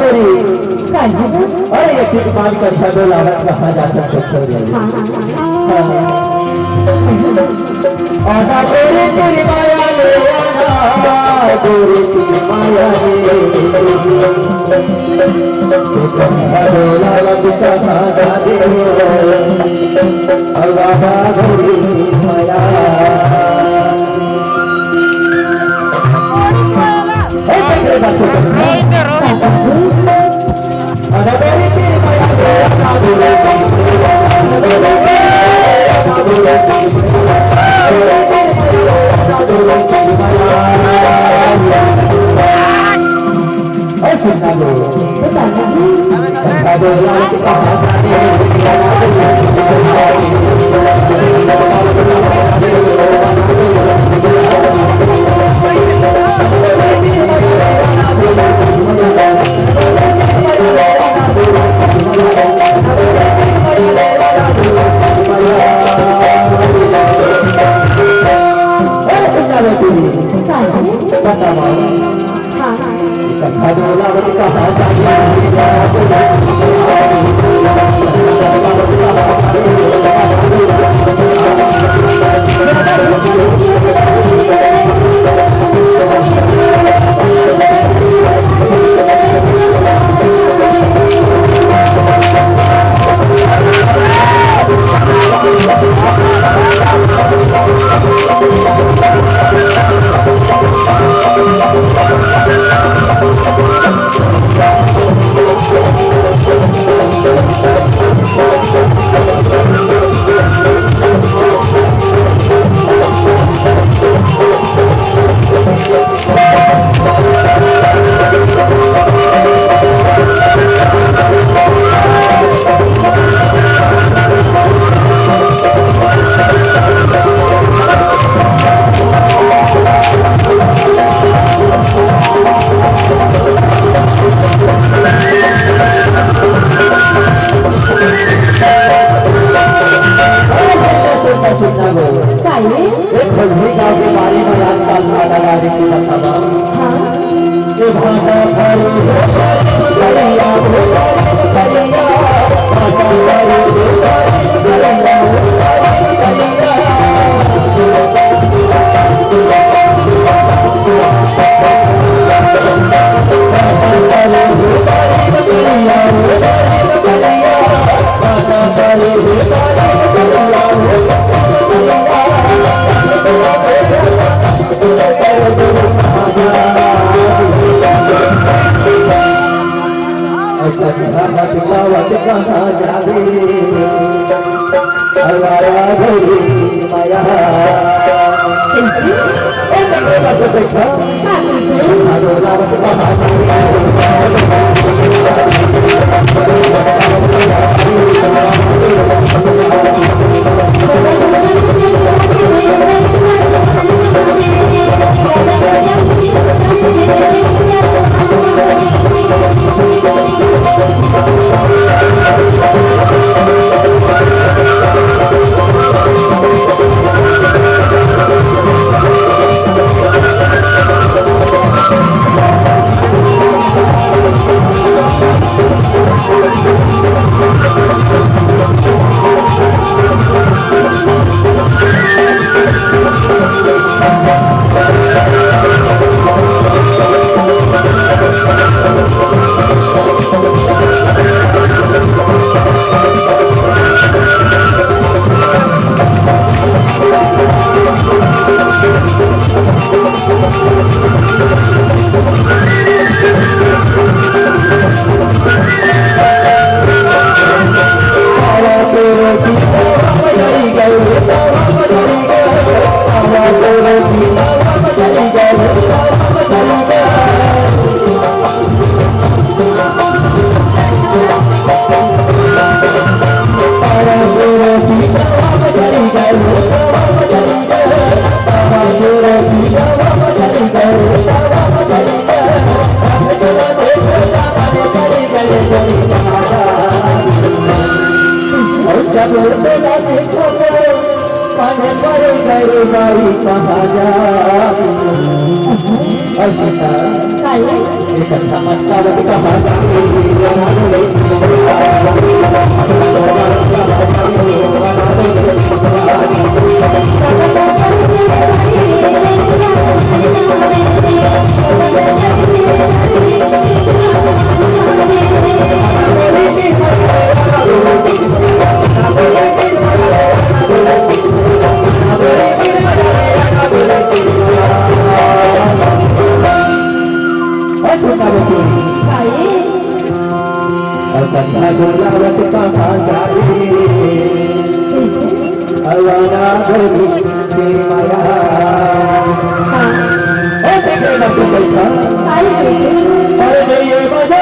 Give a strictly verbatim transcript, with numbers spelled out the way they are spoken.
अरे, ये ठीक बात कर, भादो लागत कहाँ जाता, चक्कर में। हाँ। आधा तोरे तेरी माया ले, आधा तोरे तेरी माया ले। भादो लागत कहाँ जाते, आधा तोरे तेरी माया। काहे? ए फगुनी गाँव के बारे में आजकल भाटा गाड़ी की बतावा। हाँ। ए भाटा भारी हो, भैया हो, भैया, भाटा भारी हो, भैया हो, भैया। करे करे बाई कहा जा। असिता, काहे? एक अच्छा मटका बटका भाजा। अरे सुन ना बच्चों। काहे? और कथा बोला मत कहा जाए। कैसे? अल्लाह ना बोली तेरी माया। हाँ। ओ बेटे ना तू बैठा। काहे बेटे? अरे नहीं, ये बजा